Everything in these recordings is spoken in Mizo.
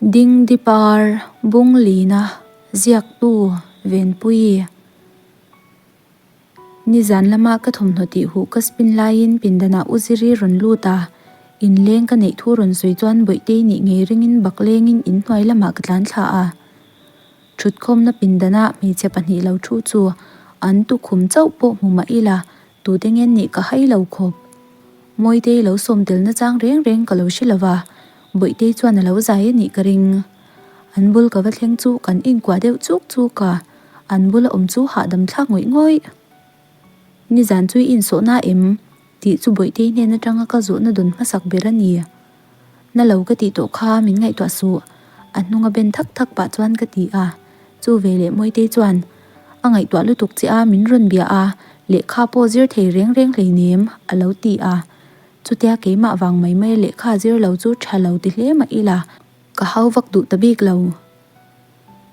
Dingdi par bung lina ziaktu Venpuii. Nizan lama ka thawmhnaw tih huh ka spin laiin pindanah U Ziri rawn lut a, inleng ka neih thu rawn sawi chuan Bawihtei nih ngei ringin bak lengin inhnuai lamah ka tlan thla a. Thutkhawmna pindana hmeichhe pahnih lo thu chu an tukhum chauh pawh hmu mah ila tute ngen nih ka hai lo khawp. Mawitei lo sawm tel nachang reng reng ka lo hre lo va, Bawihtei chuan a lo zai a nih ka ring. An bul ka va thleng chu kan inkuah deuh chuk chuk a, an bula awm chu hahdam thlak ngawih ngawih. Nizan chu i insawhna em? tih chu Bawihtei hnen atanga ka zawhna dawn hmasak ber a ni. Na lo ka tih tawh kha min ngaihtuah suh, a hnung a ben thak thak pah chuan ka ti a. Chu veleh Mawitei chuan, A ngaihtuah lutuk che a, min rawn bia a, lehkha pawh zir thei reng reng hleinem, a lo ti a. Chutia keimah vang mai mai a lehkha zir lo chu tha lo ti hle mah ila, ka hau vak duh ta bik lo.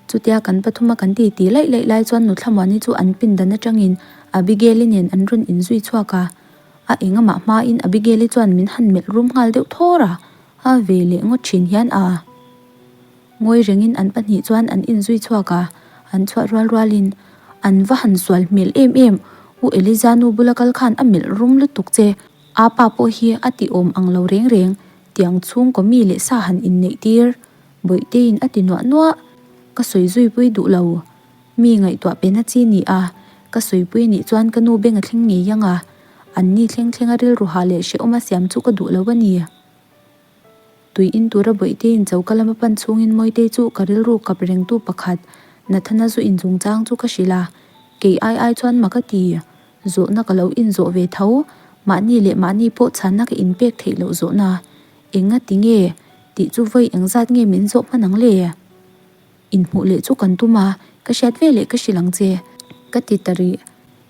Chutia kan pathuma kan ti ti laih laih lai chuan Nuthlamuani chu an pindan atangin Abigail-i nen an rawn inzui chhuak a. A engamah hmain Abigail-i chuan min han melh rum nghal deuh thawr a, a ve leh ngawt thin hian a. Ngawi rengin an pahnih chuan an inzui chhuak a, an chhuah rual rualin an va han sual hmel em em, U Eliza nu bula kal khan a melh rum lutuk che, a pa pawh hi a ti awm ang lo reng reng, tiang chhungkaw mi leh sa han inneih tir. Bawihteiin a ti nuah nuah. Ka sawi zui pui duh lo. Mi ngaihtuah pe na chi ni a, ka sawi pui nih chuan ka nu beng a thleng ngei ang a, an ni thleng thleng a rilru hah leh hrehawm a siam chu ka duh lo a ni. Tui in tura Bawihteiin choka lama pan chhungin Mawitei chu ka rilru kap rengtu pakhat Nathana zu in chungchang chu ka hrilh a, kei ai ai chuan mak a ti. Zawhna ka lo inzawh ve tho, mahni leh mahni pawh chhanna ka inpek theih loh zawhna. Enga ti nge? Tih chu vawi engzat nge min zawh hman ang le? Inhmuh leh chu kan tum a, ka hriat ve leh ka hrilh ang che. Ka ti ta rih.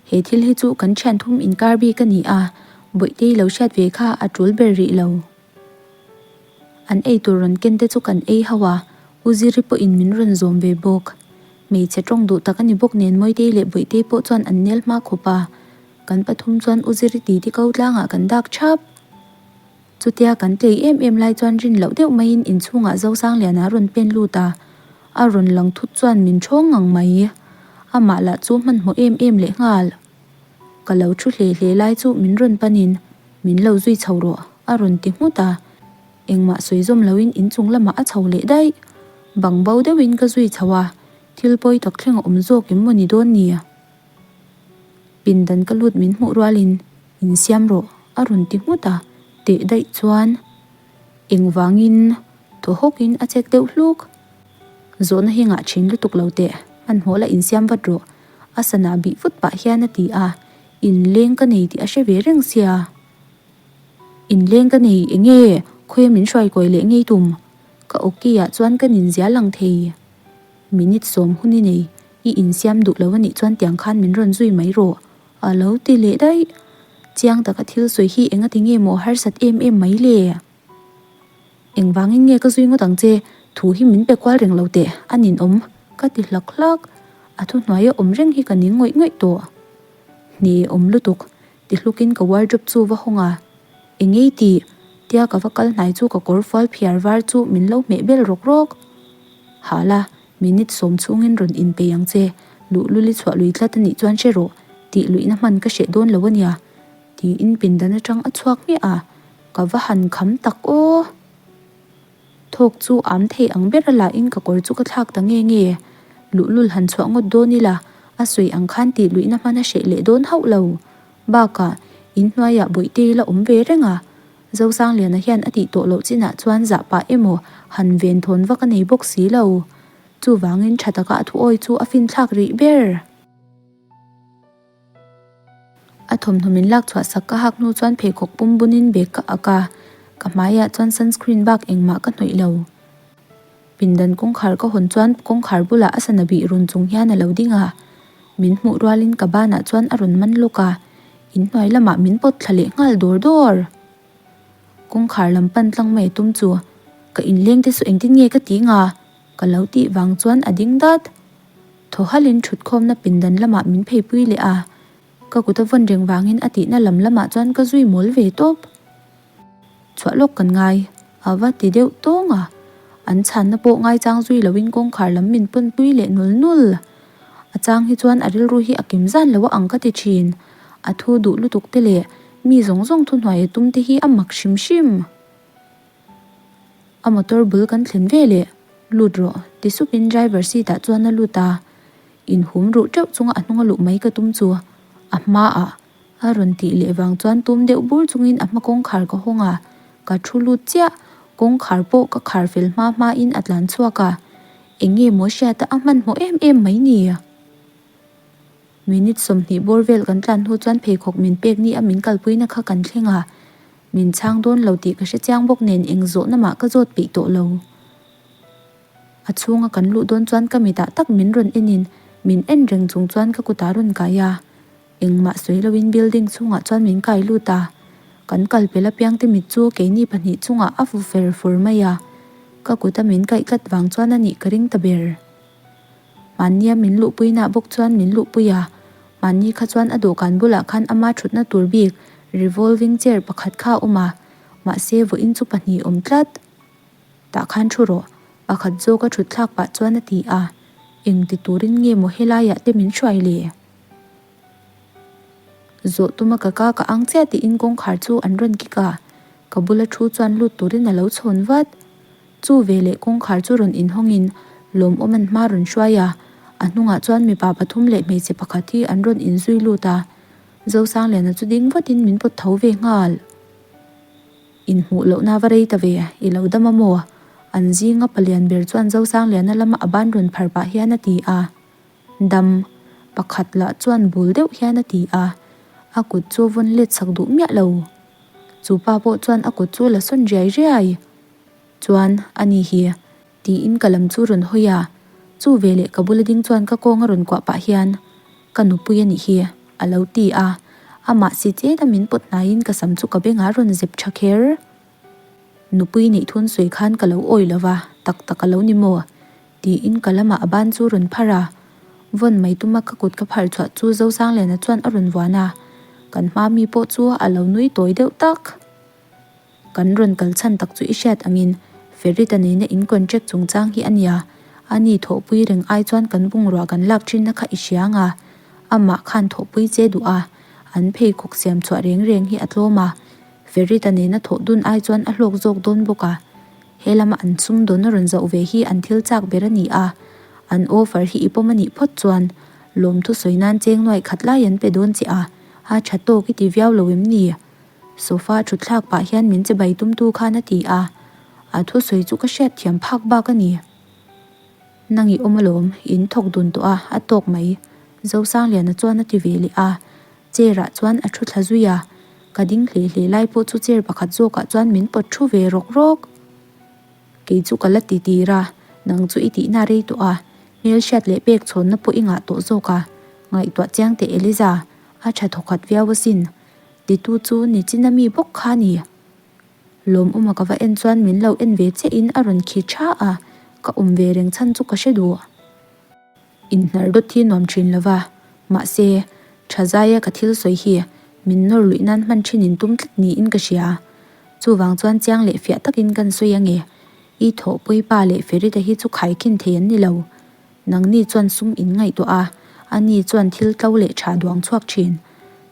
He thil hi chu kan thian thum inkar bik a ni a, Bawihtei lo hriat ve kha a tul ber rih lo. An ei tur rawn ken te chu kan ei ho a, U Ziri pawhin min rawn zawm ve bawk. Hmeichhe tawng duh tak a ni bawk nen Mawitei leh Bawihtei pawh chuan an nel hma khawp a, kan pathum chuan U Ziri titi ko tlangah kan dak thap. Chutia kan tlei em em lai chuan rin loh deuh maiin inchhungah Zosangliana a rawn pen lut a, a rawn lang thut chuan min ṭhawng ngang mai. Amah lah chu hmanhmawh em em leh nghal. Ka lo thu hle hle lai chu min rawn panin min lo zui chho rawh a rawn ti nghut a, engmah sawi zawm loin inchung lamah a chho leh daih. Bang bo deuhin ka zui chho a, thil pawi tak thleng a awm zawk em maw ni dawn ni? Pindan ka lut min hmuh rualin Insiam rawh a rawn ti nghut a, teh daih chuan engvangin thaw hawkin a chek deuh hluk. Zawhna hi ngah thin lutuk lo teh, hmanhmawh la insiam vat rawh a sana bih vut pah hian a ti a, inleng ka nei tih a hre ve reng sia. Inleng ka nei enge khawi min hruai kawi leh ngei tum? Ka awki ah chuan ka ninzia lang thei. Minute sawm hun i nei, i insiam duh lo anih chuan tiang khan min rawn zui mai rawh. A lo ti leh daih. Chiang taka thil sawi hi engati nge maw harsat em em mai le? Engvangin nge ka zui ngawt ang che? Thu hi min pe kual reng lo teh, a ninawm, ka ti hlak hlak. A thuhnuaia awm reng hi ka ning ngawih ngawih tawh. Hne awm lutuk, ti hlukin ka wardrobe chu va hawng a. Engei tih? Tia ka va kal hnai chu ka kawr fual phiar var chu min lo hmeh bel rawk rawk. Hala, Minute sawm chhungin rawn inpei ang che, luhlul i chhuah lui tlat a nih chuan hre rawh, tih luihna hman ka hreh dawn lo a nia, tiin pindan atang a chhuak hmiah a, ka va han kham tak aw. Thawk chu am thei ang ber a lahin ka kawr chu ka thlak ta nge nge, luhlul han chhuah ngawt dawn ila, a sawi ang khan tih luihna hman a hreh leh dawn hauh lo. Bakah, inhnuaiah bawihte ila awm ve reng a, Zosangliana hian a tih tawh loh chinah chuan zah pah emaw han ven thawn vak a nei bawk si lo. Chuvangin tha taka a thuawi chu a finthlak rih ber. A thawmhnaw min lak chhuah sak ka hak hnu chuan pheikhawk pum bunin bag ka ak a, ka hmaiah chuan sunscreen bak engmah ka hnawih lo. Pindan kawngkhar ka hawn chuan kawngkhar bulah a sana bih run chung hian a lo ding a, min hmuh rualin ka banah chuan a rawn man lawk a, inhnuai lamah min pawt thla leh nghal dawr dawr. Kawngkhar lam pan tlang mai tum chu ka inleng te saw engtin nge ka ti nga ka lo tih vang chuan a ding dat. Thaw halin thutkhawmna pindan lamah min pheipui leh a, ka kut a vawn reng vangin a tihna lam lamah chuan ka zui mawl ve tawp. Chhuah lawk kan ngai, a va ti deuh tawng a. An chhanna pawh ngaichang zui loin kawngkhar lam min pawn pui leh nul nul. A chang hi chuan a rilru hi a kim zan lo a ang ka ti thin. A thu duh lutuk te leh mi zawng zawng thuhnuai a tum te hi a mak hrim hrim. A motor bul kan thlen ve leh lut rawh ti supin driver seat ah chuan a lut a. Inhum ruh teuh chunga a hnunga luh mai ka tum chu a hmaah A rawn tih leh vang chuan tum deuh bur chungin a hma kawngkhar ka hawng a, ka thu lut chiah. Kawngkhar pawh ka khar fel hma hmain a tlan chhuak a, eng nge maw hriata a hmanhmawh em em mai ni? Minute 20 bawr vel kan tlan hnu chuan pheikhawk min pek ni a min kalpuina kha kan thleng a, min chhang dawn lo tih ka hre chiang bawk nen eng zawhna mah ka zawt peih tawh lo. A chhunga kan luh dawn chuan ka mitah tak min rawn enin min en reng chung chuan ka kutah rawn kai a. Engmah sawi loin building chhungah chuan min kai lut a, kan kal pel apiang te mit chu keini pahnih chungah a fu fer fur mai a, ka kuta min kaih tlat vang chuan a nih ka ring ta ber. Mahnia min luhpuinah bawk chuan min luhpui a, mahni kha chuan a dawhkan bulah khan ama thutna tur bik revolving chair pakhat kha a awm a, mahse vawiin chu pahnih awm tlat. Tah khan thu rawh, pakhat zawka thut thlak pah chuan a ti a, engti turin nge maw helaiah te min hruai le? Zawh tuma ka ka ka ang chiah tiin kawngkhar chu an rawn kik a, ka bula thu chuan lut turin a lo chhawn vat. Chu veleh kawngkhar chu rawn inhawngin lawmawm an hma rawn hruai a, a hnungah chuan mipa pathum leh hmeichhe pakhat hi an rawn inzui lut a, Zosangliana chu ding vatin min pawt tho ve nghal. Inhmuh lohna va rei ta ve, i lo dam a maw? An zinga palian ber chuan Zosangliana lama a ban rawn phar pah hian a ti a. Dam, pakhat lah chuan bul deuh hian a ti a, a kut chu vawn let sak duh miah lo. Chu pa pawh chuan a kut chu la sawn riai riai. Chuan, a ni hi, tiin ka lam chu rawn hawi a, chu veleh ka bula ding chuan ka kawng a rawn kuah pah hian, Ka nupui a nih hi, a lo ti a, amah si chet a min pawt hnaiin ka sam chu ka bengah a rawn zep tha kher. Nupui neih thun sawi khan ka lo awi lo va, tak tak a lo ni maw? Tiin ka lamah a ban chu rawn phar a. Vawn mai tuma ka kut ka phar chhuah chu Zosangliana chuan a rawn vuan a, kan hma mi pawh chu a lo nui tawi deuh tak. Kan rawn kal chhan tak chu i hriat angin Ferita nena in contract chungchang hi a nia, ani thawhpui reng ai chuan kan bungrua kan lak thinna kha i hria ang a, amah khan thawhpui che duh a, an pheikhawk siam chhuah reng reng hi a tlawm a, Ferita nena thawh dun ai chuan a hlawk zawk dawn bawk a. He lama an sum dawn a rawn zoh ve hi an thil chak ber a ni a, an offer hi i pawm a nih phawt chuan lawmthu sawi nan cheng nuaih khat lai an pe dawn che a, a tha tawk i ti viau lo em ni? Sofa thut thlak pah hian min che bai tumtu khan a ti a, a thusawi chu ka hriat thiam phak bak a ni. Nang i awm alawm, in thawk dun tawh a, a tawk mai. Zosangliana chuan a ti ve leh a, chair ah chuan a thu thla zui a, ka ding hle hle lai pawh chu chair pakhat zawkah chuan min pawt thu ve rawk rawk. Kei chu ka la ti tir a, nang chu i tihna rei tawh a, hmel hriat leh pek chhawnna pawh i ngah tawh zawk a, ngaihtuah chiang teh Eliza, a tha thawkhat viau asin, titu chu nichina mi bawk kha a ni. Lawmawma ka va en chuan min lo en ve chiah in a rawn khi tha a, ka awm ve reng chhan chu ka hre duh. Inhnar dawt hi nuam thin lo va, mahse, tha zaia ka thil sawi hi min nawr luih nan hman thin in tum tlat niin ka hria. Chuvang chuan chiang leh fiah takin kan sawi ange, i thawhpui pa leh Ferita hi chu khaikhin thei an ni lo. Nangni chuan sum in ngaihtuah a, ani chuan thil tlo leh tha duang chhuak thin.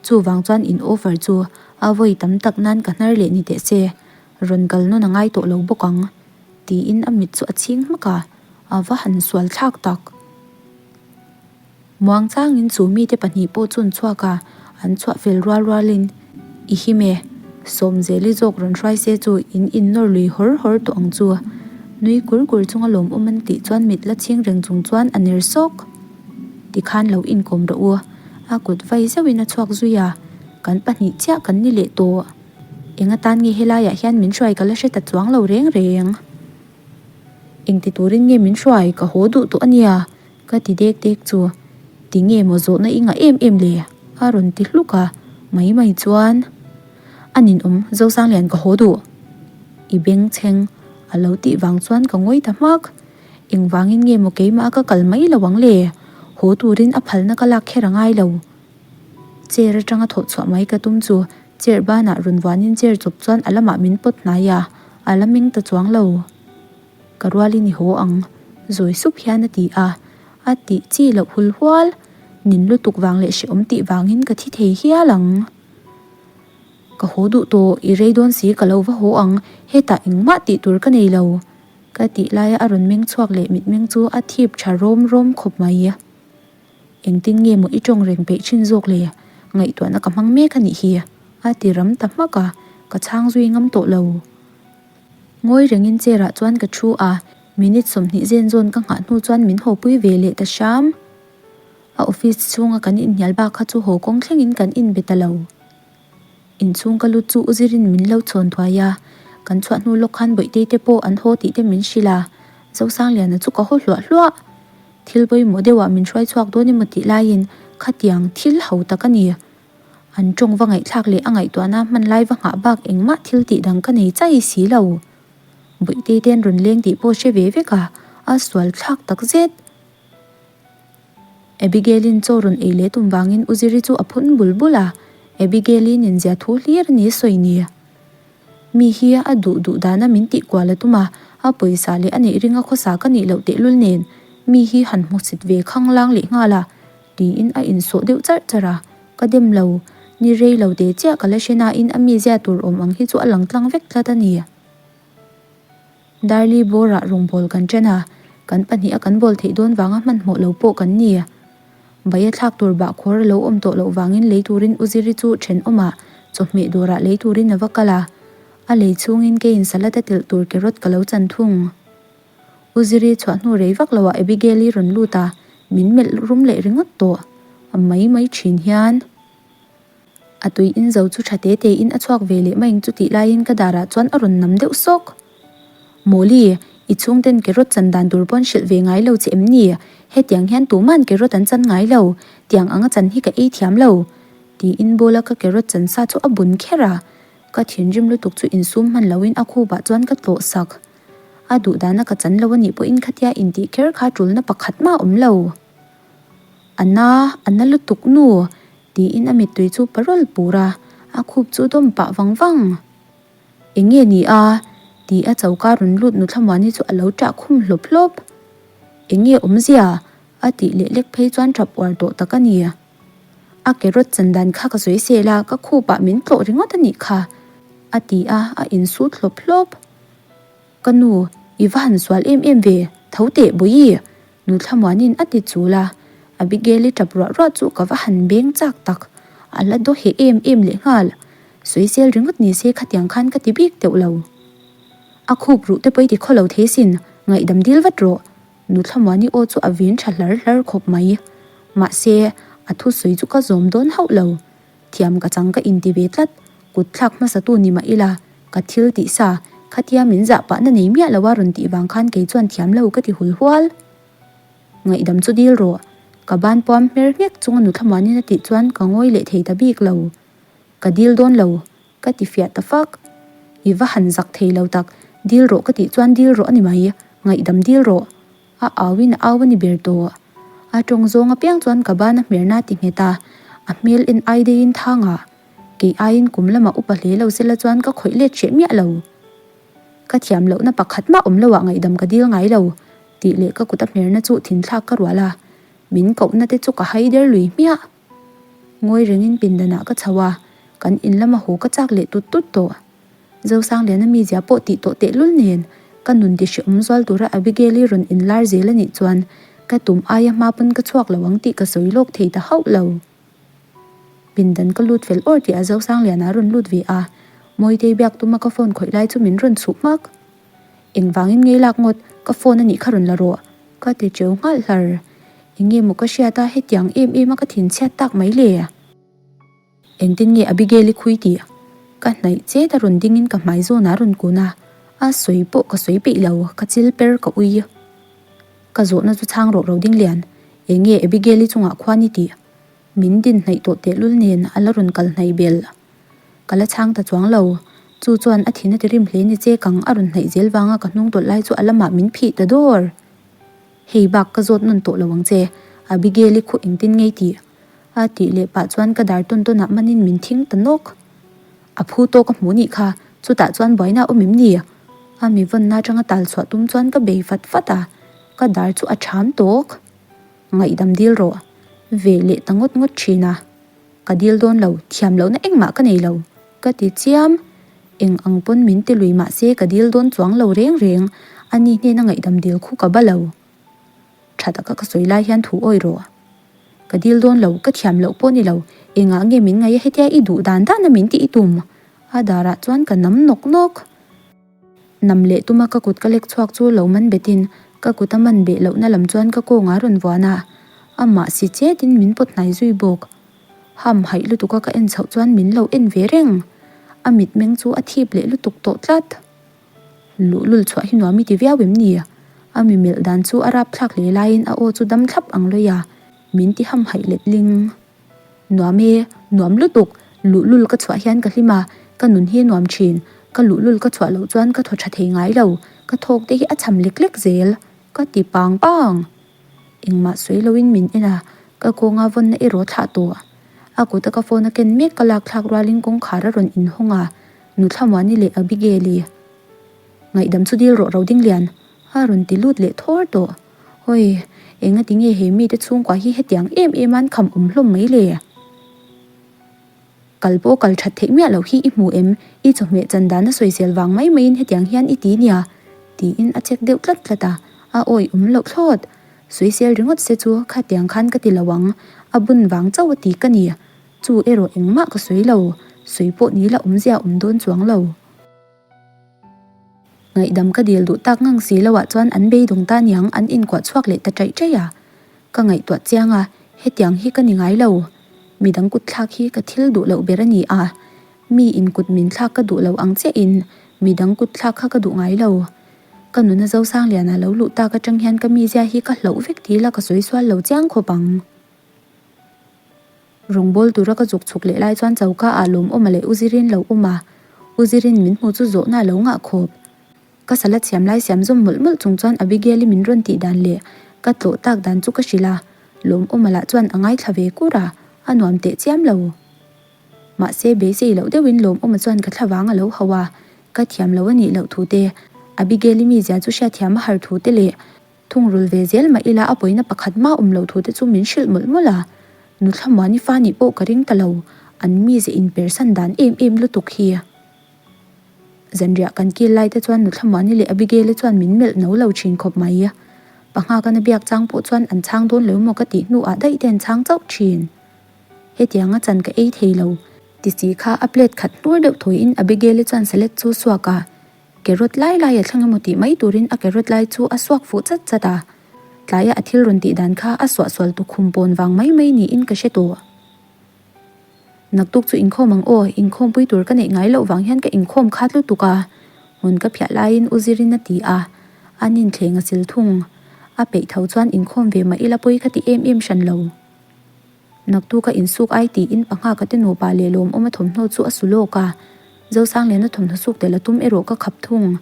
Chuvang chuan in offer chu a vawi tam tak nan ka hnar leh ni teh se, rawn kal nawn a ngai tawh lo bawk ang, tiin a mit chu a chhing hmak a, a va han sual thlak tak. Muang changin chu mite pahnih pawh chu an chhuak a, an chhuah fel rual rualin, I him e, Sawmzeli zawk rawn hruai se chu in innawr lui hawr hawr tawh ang chu. Nui kur kur chunga lawmawm an tih chuan mit la chhing reng chung chuan a ner sawk. Tikhan lo inkawm rawh u, a kut vai zeuhin a chhuak zui a, kan pahnih chiah kan ni leh tawh. Eng atan nge helaiah hian min hruai ka la hre ta chuang lo reng reng. Engti turin nge min hruai ka haw duh tawh a nia ka ti dek dek chu ti nge maw zawhna i ngah em em le a rawn ti hluk a mai mai chuan a ninawm Zosanglian ka haw duh i beng chheng a lo tih vang chuan ka ngawi ta hmak engvangin nge maw keimah ka kal mai lo ang le haw turin a phalna ka lak kher a ngai lo. Chair atanga thawh chhuah mai ka tum chu chair banah rawn vuanin chair chawp chuan a lamah min pawt hnai a, a la meng ta chuang lo. Ka rualin i haw ang, zawi sup hian a ti a. A tih chi loh hul hual, nin lutuk vang leh hrehawm tih vangin ka thi thei hial ang. Ka haw duh tawh, i rei dawn si ka lo va haw ang, hetah engmah tih tur ka nei lo. Ka tih laia a rawn meng chhuak leh mitmeng chu a thip tha rawm rawm khawp mai. Engtin nge maw i tawng reng peih thin zawk le? Ngaihtuahna ka hmang mek a nih hi, a ti ram ta hmak a, ka chhang zui ngam tawh lo. Ngawi rengin chair ah chuan ka thu a, minute 20 zen zawn ka nghah hnu chuan min hawpui ve leh ta hram. A office chhunga kan inhnial bak kha chu haw kawng thlengin kan inbe ta lo. Inchhung ka lut chu u Zirin min lo chhawn thuai a, kan chhuah hnu lawk khan Bawihtei te pawh an haw tih te min hrilh a, Zosangliana chu ka haw hluah hluah. Thil pawimawh deuhah min hruai chhuak dawn emaw tih laiin khatiang thil ho tak a ni. An tawng va ngaihthlak leh a ngaihtuahna hman lai va nghah bak engmah thil tih dang ka nei chai si lo. Bawihtei te an rawn leng tih pawh hre ve vek a, a sual thlak tak zet. Abigail-in chaw rawn ei leh tum vangin U Ziri chu a phun bul bul a, Abigail-i nen zia thu hlir a ni sawi ni. Mi hi a duh duh dana min tih kual a tum a, a pawisa leh a neih ringa khawsa ka nih loh tehlul nen mi hi han hmusit ve khanglang leh nghal a, tiin a insawh deuh charh charh a, ka dem lo, ni rei lo te chiah ka la hre nain a mizia tur awm ang hi chu a lang tlang vek tlat a ni. Darli bawrah rawngbâwl kan ṭan a, kan pahniha kan bawl theih dawn vanga hmanhmawh lo pawh kan ni. Baia thlak tur bahkhawr a lo awm tawh loh vangin lei turin U Ziri chu ṭhenawmah chawhmeh dawrah lei turin a va kal a, a lei chhungin keiin salad a telh tur carrot ka lo chan thung. U Ziri chhuah hnu rei vak loah Abigail-i rawn lut a, min melh rum leh ringawt tawh. A mai mai ṭhin hian. A tui in zo chu tha te te in a chhuak ve leh mai ang chu tih laiin ka darah chuan a rawn nam deuh sawk. Mawli, i chhungten carrot chan dan tur pawn hrilh ve ngai lo che em ni? Hetiang hian tuman carrot an chan ngai lo, tiang anga chan hi ka ei thiam lo. Tiin bowl a ka carrot chan sa chu a bun kher a, ka thinrim lutuk chu insum hman loin a khupah chuan ka tlawh sak. A duh dana ka chan lo a nih pawhin khatia intih kher kha tulna pakhat mah a awm lo. A na, a na lutuk nu! Tiin a mittui chu parawl pur a, a khup chu dawm pah vang vang. Eng nge ni a? Ti a choka rawn lut nu Thlamuani chu a lo ṭah khum hlawp hlawp. Eng nge awmzia? A tih leh lek phei chuan ṭap uar tawh tak a ni. A carrot chan dan kha ka sawi sel a, ka khupah min tlawh ringawt a nih kha, a ti a, a insut hlawp hlawp. Ka nu, i va han sual em em ve, tho teh Bawihi! Nu Thlamuanin a ti chul a, Abigail-i tap ruah ruah chu ka va han beng chak tak, a la daw heh em em leh nghal. Sawisel ringawt ni se khatiang khan ka ti bik teuh lo. A khup ruh te pawh i ti khaw lo thei sin, ngaihdam dil vat rawh. Nu Thlamuani aw chu a vin tha hlar hlar khawp mai. Mahse, a thusawi chu ka zawm dawn hauh lo. Thiam ka chang ka inti ve tlat, kut thlak hmasatu ni mah ila, ka thil tih sa, khatia min zah pahna nei miah lo a rawn tih vang khan kei chuan thiam lo ka ti hul hual. Ngaihdam chu dil rawh, ka ban puam hmer nghek chunga nu thlamuanin a tih chuan ka ngawi leh thei ta bik lo. Ka dil dawn lo, ka ti fiah ta fak. I va han zak thei lo tak, dil rawh ka tih chuan dil rawh a ni mai, ngaihdam dil rawh. A au in a au a ni ber tawh. A tawng zawng apiang chuan ka ban a hmerna ti nghet a, a hmel en ai deihin thang a, kei aiin kum lamah upa hle lo sela chuan ka khawih let hreh miah lo. Ka thiam lohna pakhat mah awm loah ngaihdam ka dil ngai lo, tih leh ka kut a hmerna chu thinthlak ka rual a, min kohna te chu ka hai der lui hmiah. Ngawi rengin pindanah ka chho a, kan in lama haw ka chak leh tut tut tawh. Zosangliana mizia pawh tih tawh tehlul nen ka nun ti hrehawm zual tura Abigail-i rawn inlar zel a nih chuan ka tum aia hma pawn ka chhuak lo ang tih ka sawi lawk thei ta hauh lo. Pindan ka lut fel awr tih a Zosangliana rawn lut ve a, Mawitei biak tuma ka phone khawih lai chu min rawn chhuh hmak. Engvangin ngei lak ngawt, ka phone a nih kha rawn la rawh, ka ti cheu nghal hlar. Enge maw ka hriat a hetiang em em a ka thinchhiat tak mai le? Engtin nge Abigail i khui tih? Ka hnaih chet a rawn dingin ka hmai zawnah a rawn kun a, a sawi pawh ka sawi peih lo, ka chil per ka ui. Ka zawhna chu chhang rawh ro ding lian, eng nge Abigail i chungah khuan i tih? Min din hnaih tawh tehlul nen a la rawn kal hnaih bel. Ka la chhang ta chuang lo, chu chuan a thin a ti rim hle ni che kang a rawn hnaih zel vanga ka hnung tawlh lai chu a lamah min phih ta dawr. Hei bak ka zawt nawn tawh lo ang che, Abigail i khuh engtin ngei tih? A tih leh pah chuan ka dar tawn tawnah manin min thing ta nawk. A phu tawk a hmuh nih kha, chutah chuan buaina a awm em ni? A mi vawnna atanga tal chhuah tum chuan ka bei fat fat a, ka dar chu a ṭham tawk. Ngaihdam dil rawh. Ve leh ta ngawt ngawt ṭhin a. Ka dil dawn lo, thiam lohna engmah ka nei lo. Ka ti chiam. Eng ang pawn min ti lui mah se ka dil dawn chuang lo reng reng. Ani hnena ngaihdam dil khu ka ba lo. Tha taka ka sawi lai hian thu awi rawh. Ka dil dawn lo, ka thiam loh pawh ni lo. Engah nge min ngaih a hetia i duh dan dan a min tih i tum? A darah chuan ka nam nawk nawk. Nam leh tuma ka kut ka lek chhuak chu lo man betin ka kut a man beh lohna lam chuan ka kawngah a rawn vuan a, amah si chetin min pawt hnai zui bawk. Ham haih lutuka ka en chhoh chuan min lo en ve reng. A mitmeng chu a thip leh lutuk tawh tlat. Luhlul chhuah hi nuam i ti viau em ni? A mi melh dan chu a rapthlak hle laiin a aw chu dam thlap ang lawih a, min ti ham haih let ling. Nuam e, nuam lutuk, luhlul ka chhuah hian ka hlim a, ka nun hi a nuam thin, ka luhlul ka chhuah loh chuan ka thaw tha thei ngai lo, ka thawk te hi a cham lek lek zel, ka ti pang pang. Engmah sawi loin min en a, ka kawnga vawnna erawh thlah tawh. A kuta ka phone a ken mek ka lak thlak rualin kawngkhar a rawn inhawng a, Nuthlamuani leh Abigail-i ngaihdam chu dil rawh Rodinglian a rawn ti lut leh thawr tawh. Hawi, engati nge he mite chhungkua hi hetiang em em an kham awm hlawm mai le? Kal pawh kal that theih miah loh hi i hmu em? I chawhmeh chan dan a sawisel vang mai maiin hetiang hian i ti nia? tiin a check deuh tlat tlat a, a awi awm loh thlawt. Sawisel ringawt se chu khatiang khan ka ti lo ang, a bun vang chauh a ti ka ni. Chu erawh engmah ka sawi lo, sawi pawh ni la awmzia awm dawn chuang lo. Ngaihdam ka dil duh tak ngang si loah chuan an beidawng ta niang an inkuah chhuak leh ta chaih chaih a. Ka ngaihtuah chiang a, hetiang hi ka ni ngai lo. Midang kut thlak hi ka thil duh loh ber a ni a, mi in kut min thlak ka duh lo ang chiahin midang kut thlak kha ka duh ngai lo. Ka nuna Zosangliana lo luh tak atang hian ka mizia hi ka hlauh vek ti ila ka sawi sual lo chiang khawp ang. Rawngbawl tura ka zuk chhuk leh lai chuan choka ah lawmawma leh U Zirin lo awm a, U Zirin min hmu chu zawhna a lo ngah khawp. Ka salad siam lai siam zawm mawlh mawlh chung chuan Abigail-i min rawn tih dan leh ka tlawh tak dan chu ka hrilh a, lawmawma lah chuan a ngaithla ve kur a, a nuam teh chiam lo. Mahse beisei loh deuhin lawmawma chuan ka thlavang a lo hauh a, ka thiam lo a nih loh thu te, Abigail-i mizia chu hriatthiam a har thu te leh Thungrul ve zel mah ila a pawina pakhat mah awm loh thute chu min hrilh mawlh mawlh a, Nutla Muani fa nih pawh ka ring ta lo, an mize inpersan dan em em lutuk hi. Zanriah kan kil lai te chuan Nutla Muani leh Abigail-i chuan min melh no lo thin khawp mai. Pangha kana biak chang pawh chuan an chhang dawn lo maw ka tih hnuah daih te an chhang chauh thin. Hetianga chan ka ei thei lo. Ti si kha a plate khat hnur deuh thawiin Abigail-i chuan salad chu suak a, Carrot lai lai a thleng emaw tih mai turin a carrot lai chu a suak fuh chat chat a, tlaia a thil rawn tih dan kha a suahsual tukhum pawn vang mai mai niin ka hre tawh. Naktuk chu inkhawm ang aw, inkhawmpui tur ka neih ngai loh vang hian ka inkhawm khat lutuk a, hmun ka phiah laiin u Zirin a ti a, an inthleng a sil thung. A peih tho chuan inkhawm ve mah ila pawi ka ti em em hran lo. Naktuk a insuk ai tiin Panghaka te nupa leh Lawmawma thawmhnaw chu a su lawk a, Zosangliana thawmhnaw suk tel a tum erawh ka khap thung.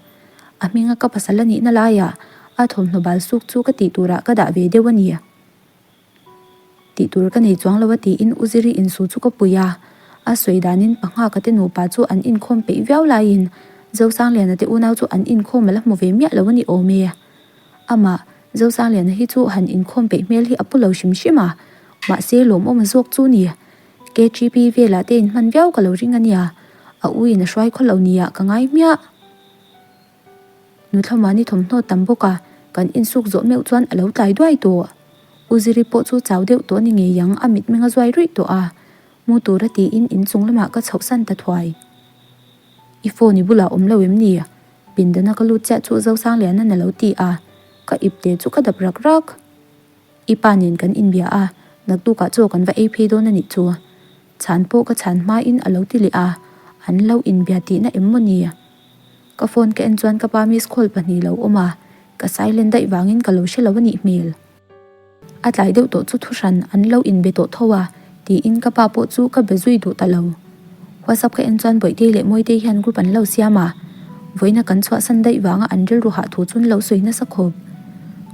A hminga ka pasal a nihna laiah a thawmhnaw bal suk chu ka tih turah ka dah ve deuh a ni. Tih tur ka nei chuang lo a tiin U Ziri insu chu ka pui a, a sawi danin Panghaka te nupa chu an inkhawm peih viau laiin Zosangliana te unau chu an inkhawm a la hmu ve miah lo a ni awm e. Amah, Zosangliana hi chu han inkhawm peih hmel hi a pu lo hrim hrim a, mahse lawmawm a zawk chu ni. KTP velah te inhman viau ka lo ring a nia, a u in a hruai khaw lo nia ka ngai hmiah. Nuthlamuani thawmhnaw tam bawk a, kan insuk zawh meuh chuan a lo tlai duai tawh. U Ziri pawh chu chau deuh tawh a ni ngei ang, a mitmeng a zuai ruih tawh a, mu tura tiin inchung lamah ka chhohsan ta thuai. I phone i bulah awm lo em ni? Pindana ka lut chiah chu Zosangliana'n a lo ti a, ka ipte chu ka dap rak rak. I pa nen kan inbia a, naktukah chaw kan va ei phei dawn a nih chu. Chhan pawh ka chhan hmain a lo ti leh a, an lo inbia tihna em maw ni? Ka phone ka en chuan ka pa miss call pahnih lo awm a, ka silent daih vangin ka lo hre lo a nih hmel. A tlai deuh tawh chu thuhran an lo inbe tawh tho a, tiin ka pa pawh chu ka be zui duh ta lo. WhatsApp ka en chuan Bawihtei leh Mawitei hian group an lo siam a, vawiina kan chhuahsan daih vanga an rilru hah thu chu an lo sawi nasa khawp.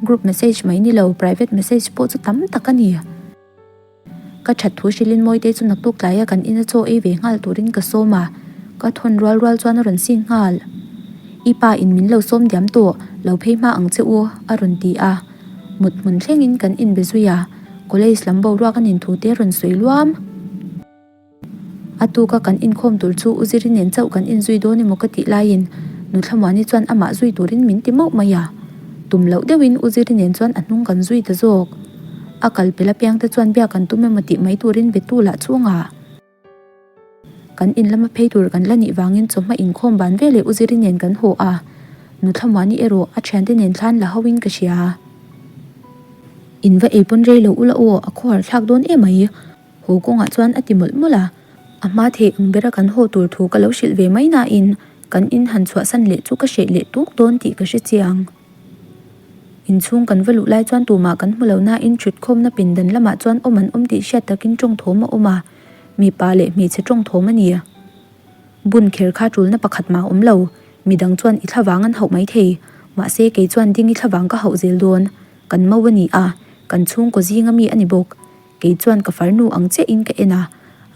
Group message mai ni lo, private message pawh chu tam tak a ni. Ka that thu hrilhin Mawitei chu naktuk tlaia kan ina chaw ei ve nghal turin ka sawm a, ka thawn rual rual chuan a rawn sin nghal. I pa in min lo sawm diam tawh, lo phei hma ang che u, a rawn ti a. Mut hmun thlengin kan inbe zui a, college lam boruak a nin thu te rawn sawi luam. A tuka kan inkhawm tur chu U Ziri nen chauh kan inzui dawn emaw ka tih laiin Nuthlamuani chuan amah zui turin min ti mauh mai a. Tum loh deuhin U Ziri nen chuan a hnung kan zui ta zawk. A kal pel apiang te chuan biak an tum emaw tih mai turin be tu lah chhungah. Kan in lama phei tur kan la nih vangin chawhma inkhawm ban veleh U Ziri nen kan haw a. Nuthlamuani erawh a thiante nen thlan la hoin ka hria. In va ei pawn rei lo ula aw, a khawhar thlak dawn emai. Haw kawngah chuan a ti mawlh mawlh a, a hma thei ang bera kan haw tur thu ka lo hrilh ve mai nain kan in han chhuahsan leh chu ka hreh leh tuk dawn tih ka hre chiang. Inchhung kan va luh lai chuan tumah kan hmu lo nain thutkhawmna pindan lamah chuan awm an awm tih hriat takin tawng thawm a awm a, mipa leh hmeichhe tawng thawm a ni. Bun kher kha tulna pakhat mah a awm lo, midang chuan i thlavang an hauh maithei, mahse kei chuan ding i thlavang ka hauh zel dawn, kan mo a ni a, kan chhungkaw zinga mi a ni bawk. Kei chuan ka farnu ang chiahin ka en a,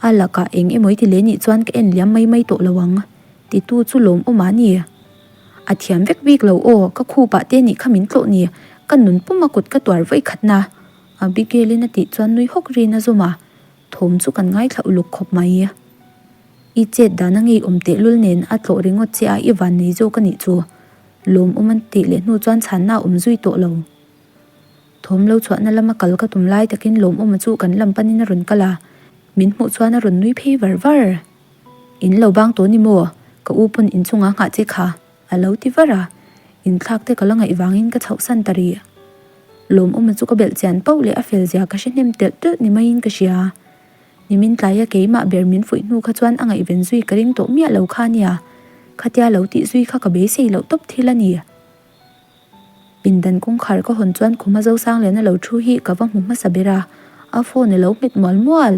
a lakah eng emaw i ti leh nih chuan ka en liam mai mai tawh lo ang, titu chu lawmawm a ni. A thiam vek bik lo aw, ka khupah te nih kha min tlawh ni, ka nun puma kut ka tuar vawi khatna, Abigail-in a tih chuan nui hawk rin a zawm a, thawm chu kan ngaithla uluk khawp mai. I chet dana ngeiawm tehlul nen a tlawh ringawt che a i van nei zawk a nih chu, lawmawm a tih leh hnu chuan chhanna a awm zui tawh lo. Thawm lo chhuahna lama kal ka tum lai takin Lawmawma chu kan lam panin a rawn kal a, min hmuh chuan a rawn nui phei var var. In lo bang tawh ni maw? Ka u pawn inchungah nghah che kha, a lo ti var a. Inthlak te ka la ngaih vangin ka chhohsan ta rih. Lawmawma chu ka belh chian pauh leh a fel zia ka hre hnem telh telh ni maiin ka hria. Nimin tlaia keimah ber min fuih hnu kha chuan a ngaihven zui ka ring tawh miah lo kha nia. Khatia lo tih zui kha ka beisei loh tawp thil a ni. Pindan kawngkhar ka hawn chuan khuma Zosangliana lo thu hi ka va hmu hmasa ber a, a phone a lo hmet mual mual.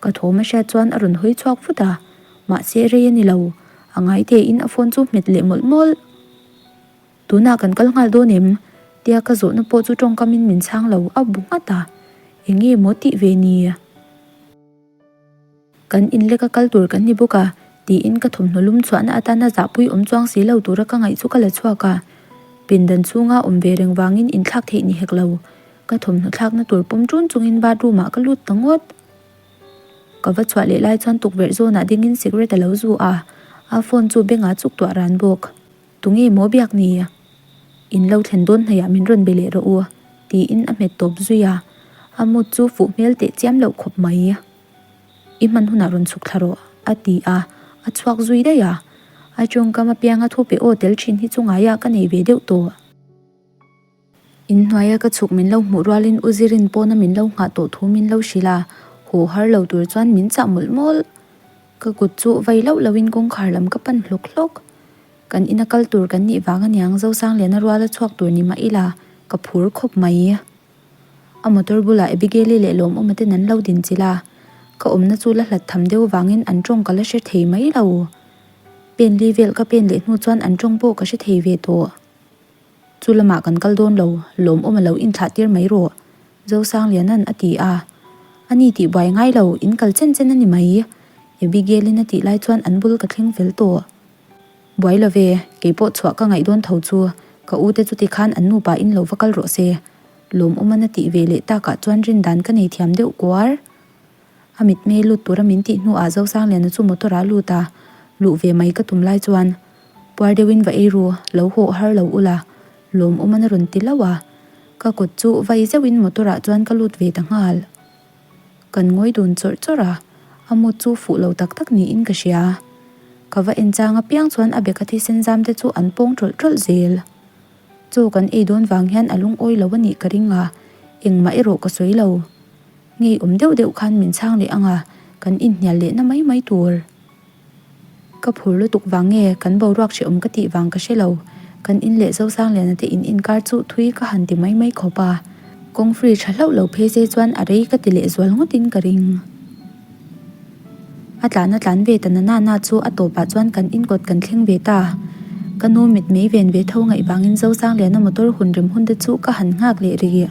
Ka thawm a hriat chuan a rawn hawi chhuak vut a, mahse rei a ni lo, a ngai tein a phone chu hmet leh mawlh mawlh. Tunah kan kal nghal dawn em? Tia ka zawhna pawh chu tawngkamin min chhang lo a bu nghat a, eng nge maw tih ve ni? Kan inlek a kal tur kan ni bawk a, tiin ka thawmhnaw lum chhuahna atana zahpui awm chuang si lo tura ka ngaih chu ka la chhuak a. Pindan chhunga awm ve reng vangin inthlak theih ni hek lo. Ka thawmhnaw thlakna tur pawm ṭun chungin bathroom ah ka lut ta ngawt. Ka va chhuah leh lai chuan tukverh zawnah dingin cigarette a lo zu a, a phone chu bengah chuk tuah ran bawk. Tunge maw biak ni? In lo thlen dawn hnaihah min rawn be leh rawh u, tiin a hmet tawp zui a. A mut chu fuh hmel teh chiam loh khawp mai. I hman hunah rawn chhuk thla rawh, a ti a, a chhuak zui daih a. A tawngkam apianga thu pe aw tel thin hi chu ngaiah ka nei ve deuh tawh. Inhnuaia ka chhuk min lo hmuh rualin U Zirin pawna min lo nghah tawh thu min lo hrilh a, haw har lo tur chuan min chah mawlh mawlh. Ka kut chu vai loh lohin kawngkhar lam ka pan hlawk hlawk. Kan ina kal tur kan nih vang aniang Zosangliana ruala chhuak tur ni mah ila ka phur khawp mai. A motor bulah Abigail-i leh Lawmawma ten an lo din chilh a, ka awmna chu la hlat tham deuh vangin an tawng ka la hre thei mai lo. Pen li vel ka pen leh hnu chuan an tawng pawh ka hre thei ve tawh. Chu lamah kan kal dawn lo, Lawmawma lo inthlah tir mai rawh, Zosangliana'n a ti a. Ani tih buai ngai lo, in kal chen chen a ni mai, Abigail-in a tih lai chuan an bul ka thleng fel tawh. Buai lo ve, kei pawh chhuah ka ngaih dawn tho chu, ka u te chuti khan an nupa in lo va kal rawh se. Lawmawm a tih ve leh takah chuan rin dan ka nei thiam deuh kuar. A mitmei lut tura min tih hnuah Zosangliana chu motor ah lut a, luh ve mai ka tum lai chuan puar deuhin va ei ru, lo hawh har lo ula, lawmawm a rawn ti hlauh a. Ka kut chu vai zeuhin motor ah chuan ka lut ve ta nghal. Kan ngawi dun chawrh chawrh a, a mut chu fuh lo tak tak niin ka hria. Ka va en chang apiang chuan a beka thisen zam te chu an pawng tawlh tawlh zel. Chaw kan ei dawn vang hian a lungawi lo a nih ka ring a, engmah erawh ka sawi lo. Ngeiawm deuh deuh khan min chhang leh ang a, kan inhnial lehna mai mai tur. Ka phur lutuk vang nge kan boruak hrehawm ka tih vang ka hre lo. Kan in leh Zosangliana te in inkar chu thui ka han ti mai mai khawp a. Kawng free tha hlauh lo phei se chuan a rei ka ti leh zual ngawtin ka ring. A tlan a tlan ve ta na na na chu a tawpah chuan kan in kawt kan thleng ve ta. Ka nu mitmei ven ve tho ngaih vangin Zosangliana motor hun rem hun te chu ka han nghak leh rih.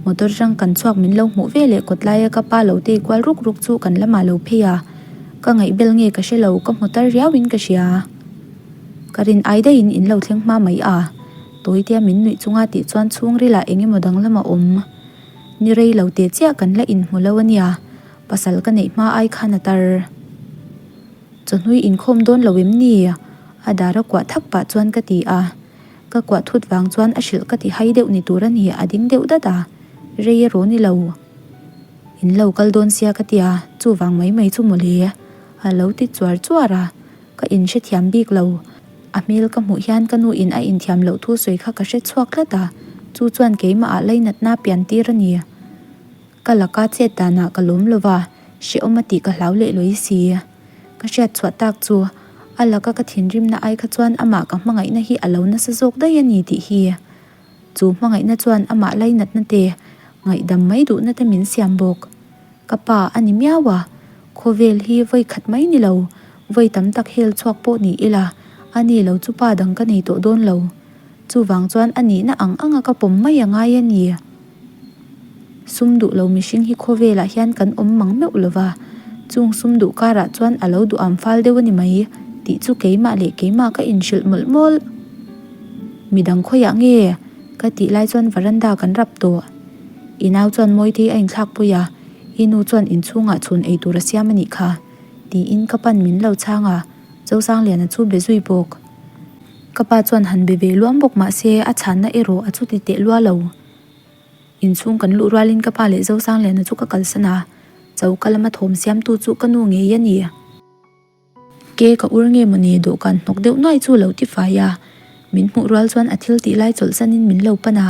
Motor rang kan chhuak min lo hmuh ve leh kawt laia ka pa lo tei kual ruk ruk chu kan lamah lo phei a, ka ngaih bel nge ka hre lo, ka hmu tar riau in ka hria. Ka rin ai daihin in lo thleng hma mai a. Tawitea min nuih chunga tih chuan chhungrilah eng emaw danglam a awm. Ni rei lo teh chiah kan la inhmu lo a nia, pasal ka neih hma ai khan a tar. Chawhnui inkhawm dawn lo em ni? A dar a kuah thak pah chuan ka ti a. Ka kuah thut vang chuan a hrilh ka ti hai deuh ni tur a ni, a ding deuh dat a. Rei erawh ni lo. In lo kal dawn sia ka tia, chuvang mai mai chu mawle. A lo ti chuar chuar a. Ka inhrethiam bik lo. A hmel ka hmuh hian ka nu in a inthiam loh thu sawi kha ka hre chhuak tlat a, chu chuan keimah ah lainatna pian tir a ni. Ka laka chet danah ka lawm lo va, hrehawm a tih ka hlau leh lawi si. Ka hriat chhuah tak chu, a laka ka thinrimna ai kha chuan amah ka hmangaihna hi a lo nasa zawk daih a ni tih hi. Chu hmangaihna chuan amah lainatna te, ngaihdam mai duhna te min siam bawk. Ka pa a ni miau a, khawvel hi vawi khat mai ni lo, vawi tam tak hel chhuak pawh ni ila, a ni lo chu pa dang ka nei tawh dawn lo. Chuvang chuan a nihna ang anga ka pawm mai a ngai a ni. Sum duh lo mihring hi khawvelah hian kan awm mang meuh lo va, chung sum duh karah chuan a lo duham fal deuh a ni mai tih chu keimah leh keimah ka inhrilh mawlh mawlh. Midang khawiah nge? Ka tih lai chuan varanda kan rap tawh. I nau chuan Mawitei a inthlak pui a, i nu chuan inchhungah chhun ei tur a siam a nih kha, tiin ka pan min lo chhang a, Zosangliana chu be zui bawk. Ka pa chuan han be ve luam bawk mah se a chhanna erawh a chuti teh lua lo. Inchhung kan luh rualin ka pa leh Zosangliana chu ka kalsan a, choka lama thawm siamtu chu ka nu ngei a ni. Ke ka ur nge mawni dawhkan hnawk deuh nuai chu lo ti fai a, min hmuh rual chuan a thil tih lai chawlhsanin min lo pan a,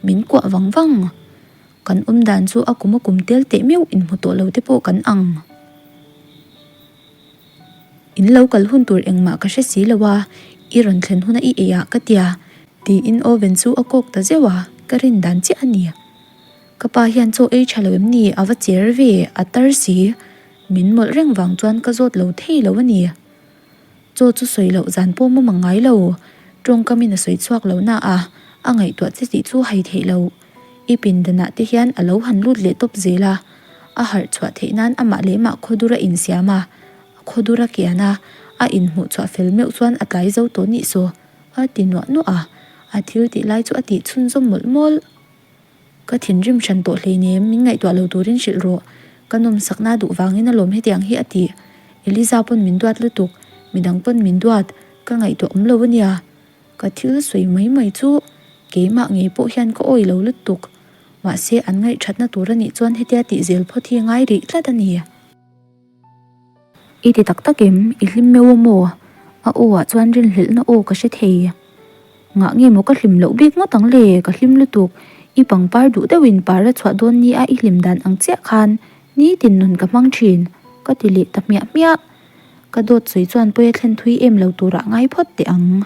min kuah vang vang. Kan awm dan chu a kum a kum tel teh meuh inhmu tawh lo te pawh kan ang. In lo kal hun tur engmah ka hre si lo a, i rawn thlen huna i ei ah ka tia, tiin oven chu a kawk ta zeuh a, ka rin dan chiah a ni. Ka pa hian chaw ei tha lo em ni? A va cher ve, a tar si. Min mawlh reng vang chuan ka zawt lo thei lo a ni. Chaw chu sawi loh zan pawh mawm ang ngai lo. Tawngkamin a sawi chhuak lo na a, a ngaihtuah che tih chu hai theih lo. I pindanah te hian a lo han lut leh tawp zel a. A harh chhuah theih nan amah leh mah khawdur a insiam a, a khawdur a kian a, a inhmuh chhuah fel meuh chuan a tlai zo tawh nih saw, a ti nuah nuah a, a thil tih lai chu a tih chhunzawm mawlh mawlh. Ka thinrim hran tawh hleinem, min ngaihtuah lo turin hrilh rawh. Ka nawmsakna duh vangin alawm hetiang hi a ti. Eliza pawn min duat lutuk, midang pawn min duat, ka ngaihtuah awm lo ania. Ka thil sawi mai mai chu keimah ngei pawh hian ka awi lo lutuk. Mahse an ngaihthatna tur anih chuan hetia tih zel phawt hi ngai rih tlat a ni. I ti tak tak em? I hlim meuh a maw? A aw ah chuan rinhlelhna aw ka hre thei. Ngah nge maw ka hlim loh bik ngawt ang le? Ka hlim lutuk. I pangpar duh deuhin par a chhuah dawn nia i hlim dan ang chiah khan nitin nun ka hmang thin, ka ti leh ta hmiah hmiah. Ka dawt sawi chuan pawi a thlen thui em lo turah ngai phawt teh ang.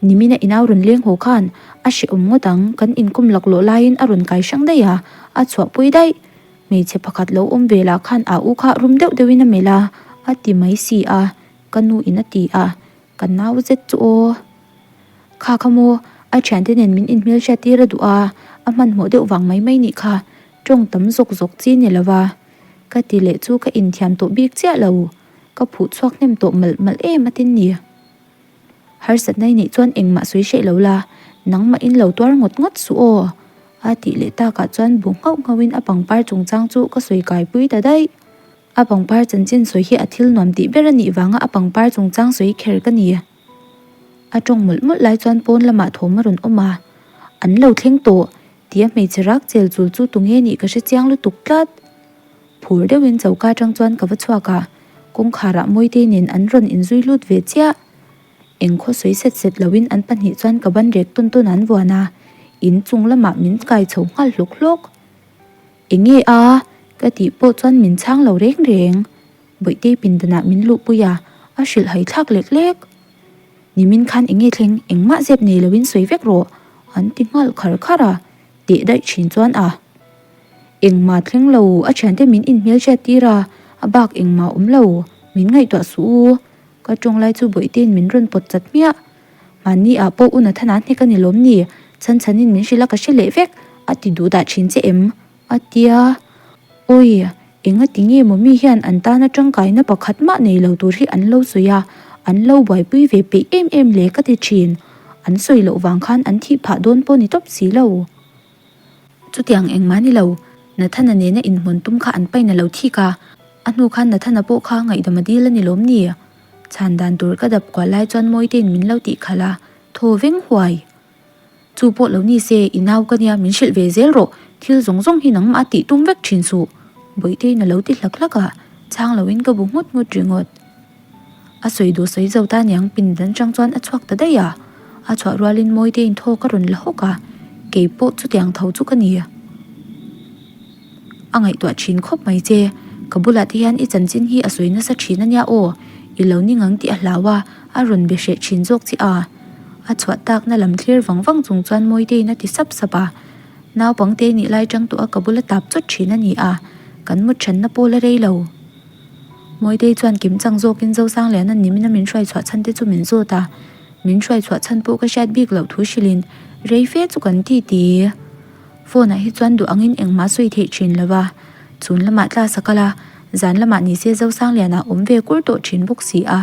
Nimina i nau rawn leng haw khan a hrehawm ngawt ang, kan inkawm laklawh laiin a rawn kai hrang daih a, a chhuahpui daih. Hmeichhe pakhat lo awm ve lah khan a u kha rum deuh deuhin a melh a, a ti mai si a, ka nu in a ti a, ka nau zet chu aw. Kha kha maw, a thiante nen min inhmelhriat tir a duh a, a hmanhmawh deuh vang mai mai nih kha, tawng tam zawk zawk chi ni lo va, ka ti leh chu ka inthiam tawh bik chiah lo, ka phuh chhuak hnem tawh malh malh em a tin ni. Harsatna i neih chuan engmah sawi hreh lo la, nangmah in lo tuar ngawt ngawt suh aw, a tih leh takah chuan bu nghauh nghauhin a pangpar chungchang chu ka sawi kaipui ta daih. A pangpar chanchin sawi hi a thil nuam tih ber a nih vanga a pangpar chungchang sawi kher ka ni. A tawng mawlh mawlh lai chuan pawn lamah thawm a rawn awm a, An lo thleng tawh, tia hmeichhe rak chel chul chu tunge nih ka hre chiang lutuk tlat. Phur deuhin choka atang chuan ka va chhuak a, kawngkharah Mawitei nen an rawn inzui lut ve chiah. Engkhaw sawi set set loin an pahnih chuan ka ban rek tawn tawn an vuan a, in chung lamah min kai chho nghal hlawk hlawk. Enge a? ka tih pawh chuan min chhang lo reng reng. Bawihte pindanah min luhpui a, a hrilh hai thlak lek lek. Nimin khan enge thleng engmah zep nei loin sawi vek rawh an ti nghal khar khar a, teh daih thin chuan a. Engmah thleng lo, a thiante min inhmelhriat tir a, a bak engmah awm lo, min ngaihtuah suh u. Ka tawng lai chu Bawihte-in min rawn pawt chat hmiah. Mahni ah pawh u Nathana hnek a ni lawm ni, chhan chhanin min hrilh a ka hre leh vek, a ti duh dah thin che em? A tia. Awi, enga ti nge maw mi hian an tana tangkaina pakhat mah nei lo tur hi an lo sawi a, an lo buaipui ve peih em em le ka ti thin. An sawi loh vang khan an thih phah dawn pawh ni tawp si lo. Chutiang engmah ni lo, Nathana nena inhmun tum kha an pain a lo thik a, a hnu khan Nathana pawh kha ngaihdam a dil a ni lawm ni? Chhan dan tur ka dap kual lai chuan Mawitein min lo tih khalh a, thaw veng huai. Chu pawh lo ni se, i nau ka nia min hrilh ve zel rawh, thil zawng zawng hi nangmah tih tum vek thin suh. Bawihteiin a lo ti hlak hlak a, chhang loin ka bu nghut nghut ringawt. A sawi duh sawi zo ta niang pindan atang chuan a chhuak ta daih a, a chhuah rualin Mawiteiin thaw ka rawn la hawk a, kei pawh chutiang tho chu ka ni. A ngaihtuah thin khawp mai che, ka bulah te hian i chanchin hi a sawi nasa thin a nia aw, i lo ning ang tih a hlau a, a rawn be hreh thin zawk che a. A chhuah takna lam thlir vang vang chung chuan Mawiteiin a ti sap sap a, naupangte nih lai tang tawh a ka bula tap chawt thin a ni a, kan mut thanna pawl a rei lo. Mawitei chuan kim chang zawkin Zosangliana nimina min hruai chhuah chhan te chu min zawt a, min hruai chhuah chhan pawh ka hriat bik loh thu hrilhin rei fe chu kan ti ti. Phone ah hi chuan duh angin engmah sawi theih thin lo va, chhun lamah class a kal a, zan lamah ni se Zosangliana awm ve kur tawh thin bawk si a,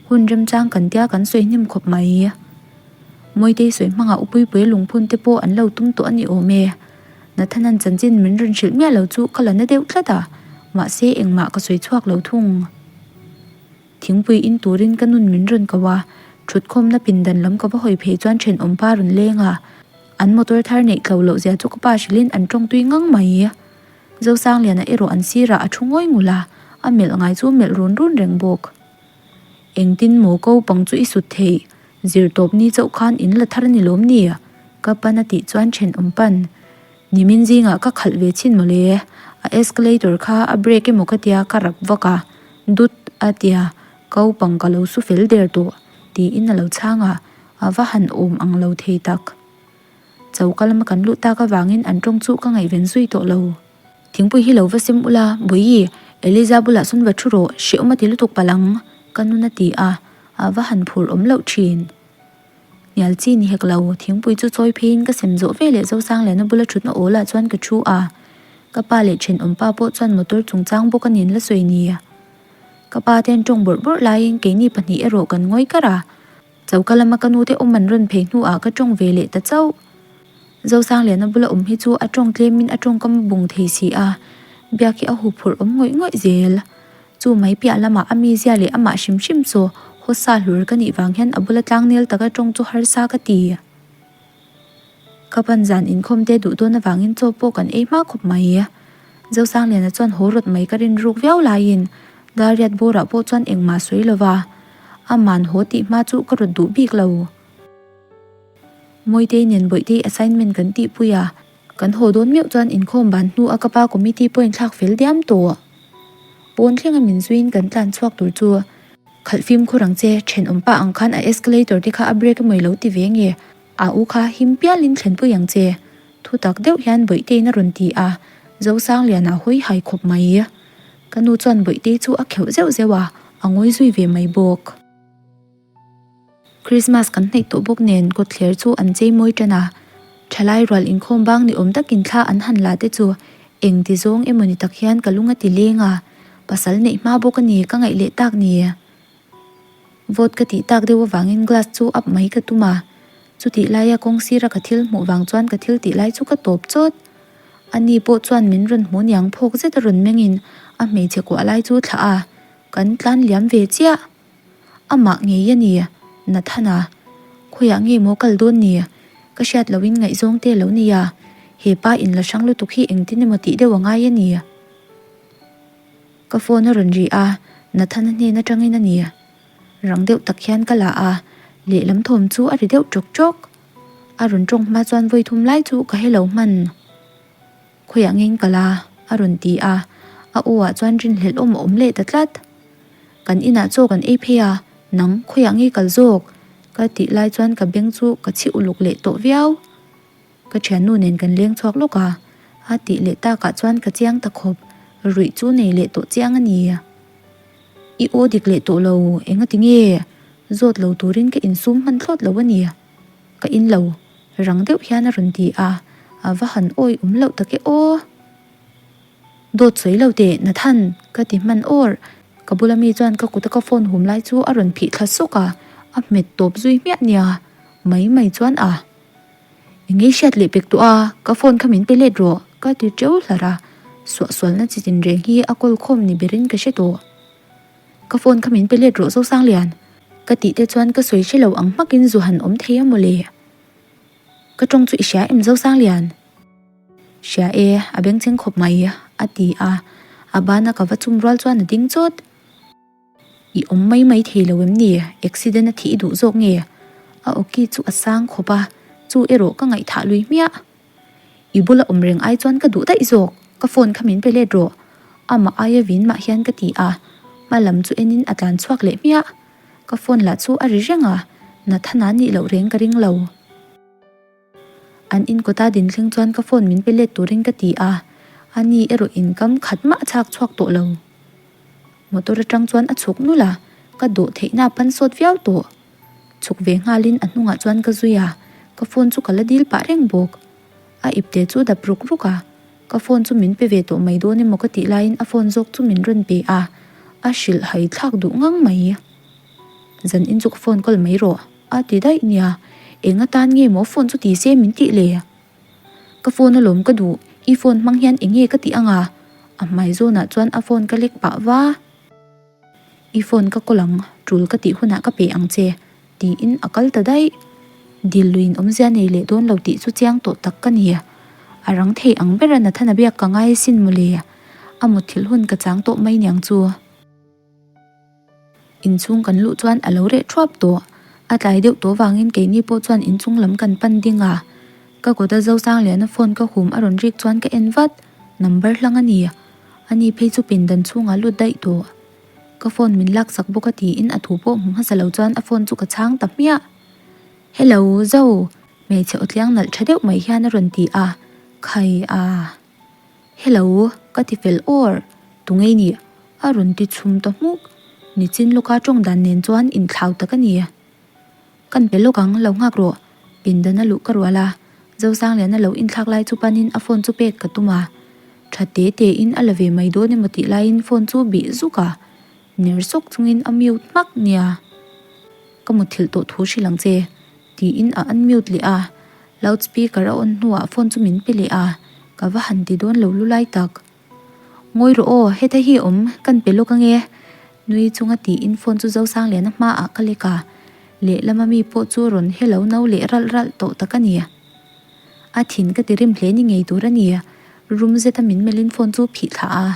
hun remchang kan tia kan sawi hnem khawp mai. Mawitei sawi hmangah Upuipuia lungphun te pawh an lo tum tawh a ni awm e. Nathanan chanchin min rawn hrilh miah lo chu ka la na deuh tlat a, mahse engmah ka sawi chhuak lo thung. Thingpui in turin ka nun min rawn ko a, thutkhawmna pindan lam ka va hawi phei chuan thenawm pa rawn leng a, an motor thar neih tlo loh zia chu ka pa hrilhin an tawng tui ngang mai. Zosangliana erawh an sirah a thu ngawi ngul a, a melh ngai chu melh run run reng bawk. Engtin maw ko pang chu i sut theih? Zir tawp ni chauh khan in la thar a ni lawm ni? Ka pan a tih chuan thenawm pan. Nimin zingah ka khalh ve chhin mawle. A escalator kha a brake emaw ka tia ka rap vak a, dut a tia ko pang ka lo su fel der tawh tiin a lo chhang a, a va han awm ang lo thei tak. Choka lama kan luh tak avangin an tawng chu ka ngaihven zui tawh lo. Thingpui hi lo va sem ula, Bawihi, Eliza bulah sawn va thu rawh, hrehawm a ti lutuk palh ang, ka nun a ti a, a va han phur awm loh thin. Hnial chi ni hek lo, thingpui chu chawi pheiin ka sem zawh ve leh Zosangliana bula thutna awl ah chuan ka thu a, ka pa leh thenawm pa pawh chuan motor chungchang bawk a nen la sawi ni. Ka pa ten tawng bawrh bawrh laiin keini pahnih erawh kan ngawi kar a, choka lama ka nute awm an rawn phei hnuah ka tawng ve leh ta chauh. Zosangliana bula awm hi chu a tawng tlemin a tawngkam a bung thei si a, biak hi a huphurh awm ngawih ngawih zel. Chu mai piah lamah a mizia leh amah hrim hrim chu hawsa hlur ka nih vang hian a bula tlangnel taka tawng chu harsa ka ti. Ka pan zan inkhawm te duh dawn avangin chaw pawh kan ei hma khawp mai. Zosangliana chuan haw rawt mai ka rin ruk viau laiin Dariat bawrah pawh chuan engmah sawi lova aman haw tih hma chu ka rawt duh bik lo. Mawitei nen Bawihtei assignment kan tihpui a, kan haw dawn meuh chuan inkhawm ban hnu a ka pa committee pawh inthlak fel diam tawh. Pawn thlenga min zuiin kan tlan chhuak tur chu khalh fimkhur ang che, thenawm pa ang khan a escalator te kha a brake emaw i lo ti ve nge, a u kha him pialin thlenpui ang che, thu tak deuh hian Bawihteiin a rawn ti a, Zosangliana hawi hai khawp mai. Ka nu chuan Bawihtei chu a kheuh zeuh zeuh a, a ngawi zui ve mai bawk. Christmas kan hnaih tawh bawk nen kawtthler chu an chei mawi tan a, thalai rual inkhawm bang ni awm takin thla an han la te chu eng ti zawng emaw ni tak hian ka lung a ti leng a, pasal neih hma bawk a ni ka ngaih leh tak ni. Vote ka tih tak deuh avangin glass chu up mai ka tum a, chutih laia kawng sira ka thil hmuh vang chuan ka thil tih lai chu ka tawp chawt. Ani pawh chuan min rawn hmu niang phawk zet a rawn mengin a hmeichhe kuah lai chu thlah a, kan tlan liam ve chiah. Amah ngei a ni, Nathana. Khawiah nge maw kal dawn ni? Ka hriat lohin ngaihzawng te lo nei a, he pa in la hrang lutuk hi engtin emaw tih deuh a ngai a ni. Ka phone a rawn ri a, Nathana hnen atangin a ni. Rang deuh tak hian ka la a, lehlam thawm chu a ri deuh ṭawk ṭawk. A rawn ṭawng hma chuan vawi thum lai chu ka hello hman. Khawiah ngeng ka la? a rawn ti a, a aw ah chuan rinhlelh awm a awm leh ta tlat. Kan inah chaw kan ei phei a, nang khawiah ngei kal zawk? ka tih lai chuan ka beng chu ka chhi uluk leh tawh viau. Ka thiannu nen kan leng chhuak lawk a, a tih leh takah chuan ka chiang ta khawp, ruih chu nei leh tawh chiang a ni. I aw dik leh tawh lo, engati nge? Zawt lo turin ka insum hman thlawt lo a ni. Ka in lo, rang deuh hian a rawn ti a, a va han awi awm loh tak e aw. Dawt sawi lo teh Nathan ka ti hman awr. Ka bula mi chuan ka kuta ka phone hum lai chu a rawn phih thla sawk a, a hmet tawp zui hmiah nia. Mai mai chuan a. Eng nge hriat leh pek tawh a, ka phone kha min pe let rawh ka ti teuh hlar a, suahsualna chi tin reng hi a kawl khawm ni berin ka hre tawh. Ka phone kha min pe let rawh Zosanglian ka tih te chuan ka sawi hre lo ang hmakin zu han awm thei a mawle. Ka tawng chu i hria em Zosanglian? Hria e, a bengchheng khawp mai a ti a, a bana ka va chum rual chuan a ding chawt. I awm mai mai thei lo em ni? Accident a thih i duh zawk nge? A awki chu a sang khawp a, chu erawh ka ngaihthah lui hmiah. I bula awm reng ai chuan ka duh daih zawk, ka phone kha min pe let rawh. Amah aia vin mah hian ka ti a, hma lam chu enin a tlan chhuak leh hmiah. Ka phone lah chu a ri reng a, Nathana nih loh reng ka ring lo. An in kawta din thleng chuan ka phone min pe let turin ka ti a, a ni erawh in kam khat mah a chhak chhuak tawh lo. Motor atang chuan a chhuk nulh a, ka dawh theihna a pan sawt viau tawh. Chhuk ve nghalin a hnungah chuan ka zui a, ka phone chu ka la dil pah reng bawk. A ipte chu dap ruk ruk a, ka phone chu min pe ve tawh mai dawn emaw ka tih laiin a phone zawk chu min rawn pe a, a hrilh hai thlak duh ngang mai. Zan in chu ka phone kawl mai rawh. A ti daih nia, eng atan nge maw phone chu ti se min tih le? Ka phone alawm ka duh, i phone hmang hian eng nge ka tih anga? A hmai zawnah chuan a phone ka lek pah va. I phone ka kawl ang, tul ka tih hunah ka pe ang che, tiin a kal ta daih. Dil luiin awmzia nei leh dawn lo tih chu chiang tawh tak ka ni. A rang thei ang bera Nathana biak ka ngai asin mawle, a mutthilh hun ka chang tawh mai niang chu. Inchhung kan luh chuan a lo reh thuap tawh. A tlai deuh tawh vangin keini pawh chuan inchung lam kan pan ding a. Ka kawta Zosangliana phone ka hum a rawn rik chuan ka en vat. Number hlang a ni. Ani phei chu pindan chhungah lut daih tawh. Ka phone min laksak bawk a tiin a thu pawh hmu hmasa lo chuan a phone chu ka chhang ta hmiah. Hello, Zo! Hmeichhe aw tliang nalh tha deuh mai hian a rawn ti a. Khai a! Hello, ka ti fel awr, tungei nih? A rawn ti chhum ta hmuk. Nichin lawka tawng dan nen chuan inthlau tak a ni. Kan pe lawk ang, lo nghak rawh. Pindan a luh ka rual a, Zosangliana lo inthlak lai chu panin a phone chu pek ka tum a. Tha te te in a la ve mai dawn emaw tih laiin phone chu bih zuk a, ner sawk chungin a mute hmak nia. Ka mutthilh tawh thu hrilh ang che, tiin a unmute leh a. Loud speaker a on hnuah phone chu min pe leh a, ka va han ti dawn lo lu lai tak. Ngawi rawh aw, heta hi awm, kan pe lawk ange. Nui chunga tiin phone chu Zosangliana hmaah ka lek a, lehlama mi pawh chu rawn hello no leh ralh ralh tawh tak a ni. A thin ka ti rim hle ni ngei tur a ni, rum zeta min melhin phone chu phih thlah a,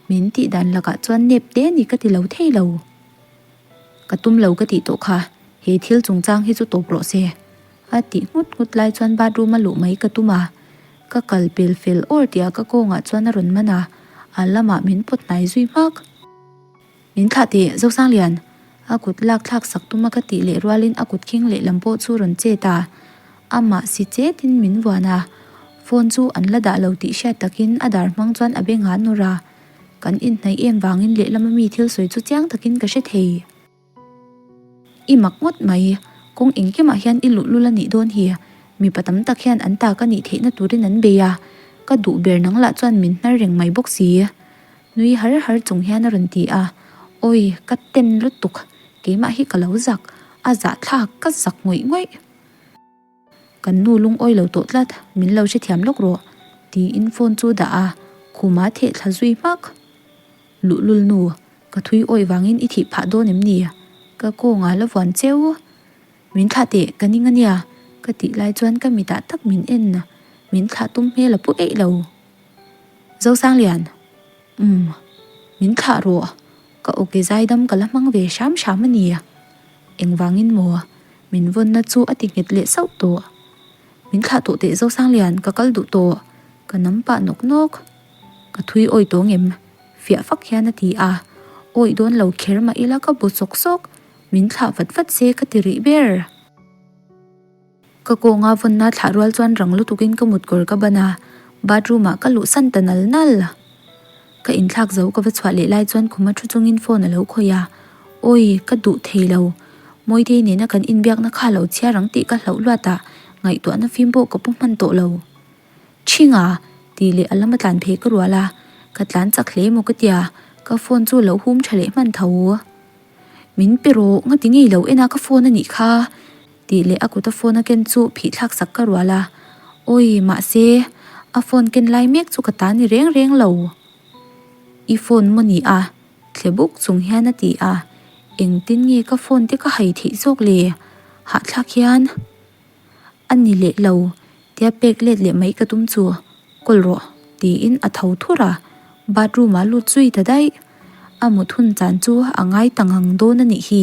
min tih dan lakah chuan nep te ni ka ti lo thei lo. Ka tum lo ka tih tawh kha, he thil chungchang hi chu tawp rawh se. A tih nghut nghut lai chuan bathroom a luh mai ka tum a, ka kal pel fel awr tih ah ka kawngah chuan a rawn man a, a lamah min pawt hnai zui hmak. Min thlah teh, Zosanglian! A kut lak thlak sak tum a ka tih leh rualin a kut khing lehlam pawh chu rawn chet a, amah si chetin min vuan a, phone chu an la dah lo tih hriat takin a dar hmang chuan a bengah a nawr a, kan inhnaih em vangin lehlama mi thil sawi chu chiang takin ka hre thei. I mak ngawt mai, kawng engkimah hian i luh lul a nih dawn hi. Mipa tam tak hian an ta ka nih theihna turin an bei a, ka duh ber nang lah chuan min hnar reng mai bawk si. Nui har har chung hian a rawn ti a, Awi, ka ten lutuk, keimah hi ka lo zak, a zahthlak ka zak ngawih ngawih. Kan nu lungawi lo tawh tlat, min lo hrethiam lawk rawh, tiin phone chu dah a, khuma theh thla zui hmak. Luhlul nu, ka thui awih vangin i thih phah dawn em ni? Ka kawngah la vuan cheu. Min thlah teh, ka ning a nia, ka tih lai chuan ka mitah tak min en a, min thlah tum hmel a pu eih lo. Zosanglian, Umm, min thlah rawh, ka awke zaidam ka la hmang ve hram hram a ni. Engvangin maw? Min vawnna chu a ti nghet leh sauh tawh. Min thlah tawh teh Zosanglian, ka kal duh tawh. Ka nam pah nawk nawk. Ka thui awi tawng em? Fiah fak hian a ti a. Awi dawn lo kher mah ila ka bu sawk sawk. Min thlah vat vat se ka ti rih ber. Ka kawnga vawnna thlah rual chuan rang lutukin ka mutkawr ka ban a, bathroom ah ka luh san ta nal nal. Ka inthlak zo ka va chhuah leh lai chuan khuma thu chungin phone a lo khawih a, Awi, ka duh thei lo. Mawitei nena kan inbiakna kha lo chhiar ang tih ka hlauh luat a, ngaihtuahna fim pawh ka pu hman tawh lo. Thinga! tih leh a lama tlan phei ka rual a, ka tlan chak hle maw ka tia, Ka phone chu lo hum tha leh hman tho. Min pe rawh, ngati ngei lo en a ka phone a nih kha tih leh a kuta phone a ken chu phih thlak sak ka rual a. Awi, mahse, a phone ken lai mek chu ka ta ni reng reng lo. I phone maw ni a? Thle buk chung hian a ti a. Engtin nge ka phone te ka hai theih zawk le? Hahthlak hian. A ni leh lo, tia pek let leh mai ka tum chu, Kawl rawh, tiin a tho thur a, bathroom ah lut zui ta daih. A mut hun chan chu a ngai ta ngang dawn a nih hi.